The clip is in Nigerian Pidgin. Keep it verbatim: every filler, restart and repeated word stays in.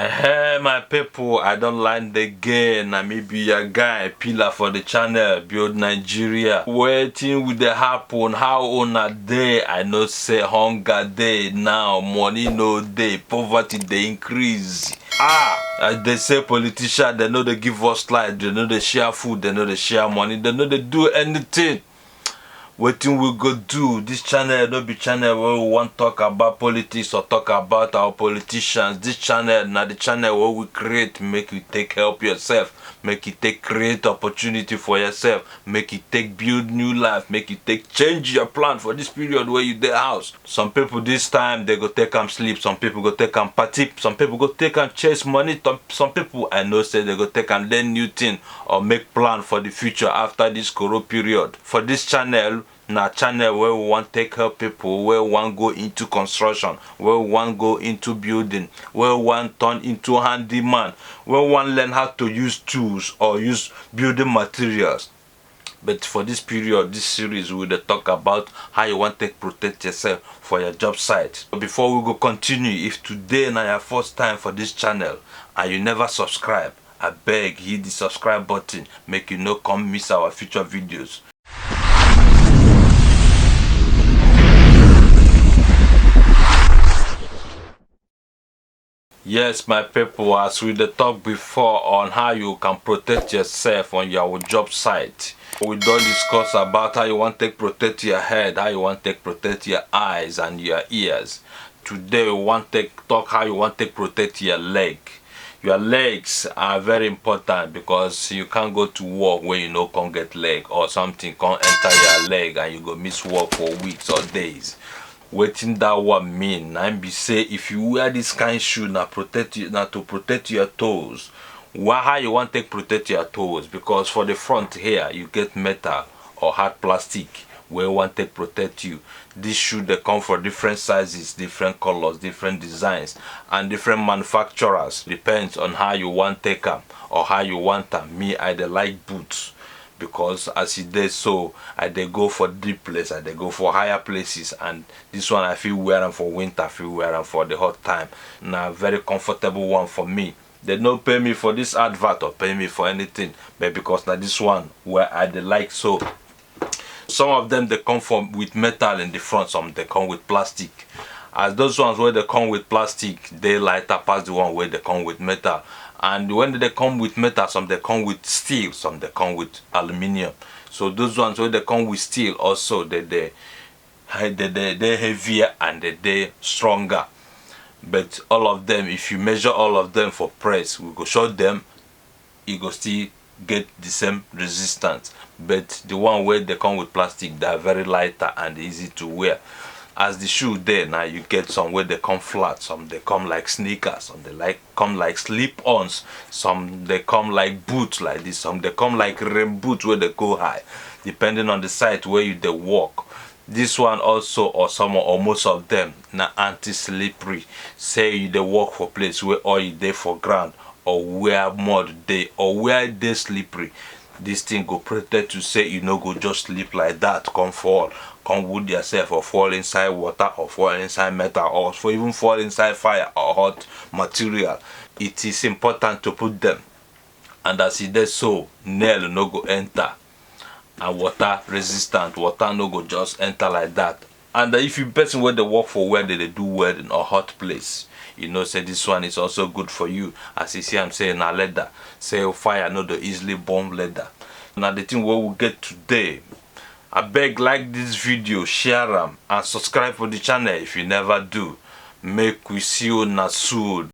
Hey, my people, I don't land again. Na me be your guy, pillar for the channel, build Nigeria. Wetin we dey happen? How una dey? I know say hunger dey now, money no dey, poverty dey increase. Ah, as they say, politicians, they no dey give us light, they no dey share food, they no dey share money, they no dey do anything. Wetin we go do? This channel no be channel where we wan talk about politics or talk about our politicians. This channel na the channel where we create, make you take help yourself, make you take create opportunity for yourself, make you take build new life, make you take change your plan for this period where you dey house. Some people this time they go take am sleep, some people go take am party, some people go take am chase money, some, some people I know say they go take am learn new thing or make plan for the future after this Koro period. For this channel, na channel where we wan take help people wey wan go into construction, wey wan go into building, wey wan turn into handyman, wey wan learn how to use tools or use building materials. But for this period, this series, we dey talk about how you wan take protect yourself for your job site. But before we go continue, if today na your first time for this channel and you never subscribe, abeg hit the subscribe button, make you no come miss our future videos. Yes, my people, as we dey talk before on how you can protect yourself on your job site, we don discuss about how you wan take protect your head, how you wan take protect your eyes and your ears. Today, we wan take talk how you wan take protect your leg. Your legs are very important because you can't go to work when you no come get leg, or something come enter your leg and you go miss work for weeks or days. Wetin that one mean? Na im be say if you wear this kind shoe, na protect you, na to protect your toes. Why, how you wan take protect your toes? Because for the front here, you get metal or hard plastic wey wan take protect you. This shoe dey come for different sizes, different colors, different designs, and different manufacturers. Depends on how you wan take am or how you want am. Me, I dey like boots because as e dey so, I dey go for deep place, I dey go for higher places, and this one I fit wear am for winter, I fit wear am for the hot time. Na very comfortable one for me. They no pay me for this advert or pay me for anything, but because na this one where I dey like so. Some of them dey come from with metal in the front, some dey come with plastic. As those ones wey dey come with plastic dey lighter pass the one wey dey come with metal, and when they come with metal, some dey come with steel, some dey come with aluminium. So those ones wey dey come with steel also, they dey high, they dey dey heavier and they dey stronger. But all of them, if you measure all of them for price, we go show them, e go still get the same resistance. But the one wey dey come with plastic, they are very lighter and easy to wear. As the shoe dey now, you get some wey dey come flat, some dey come like sneakers, some dey like come like slip-ons, some dey come like boot like this, some dey come like rain boot wey dey go high, depending on the site where you dey work. This one also, or some or most of them, na anti-slippery. Say you dey work for place where oil dey for ground, or where mud dey, or where e dey slippery. This thing go protect you, say you no go just slip like that, come fall, come wound yourself, or fall inside water, or fall inside metal, or for even fall inside fire or hot material. It is important to put them. And as e dey so, nail no go enter, and water resistant, water no go just enter like that. And if you be person wey dey work for where they dey do welding or hot place, you know say this one is also good for you. As you see am, say na leather, say fire no dey easily burn leather. Na the thing wey we get today. Abeg, like this video, share am, and subscribe for the channel if you never do. Make we see una soon.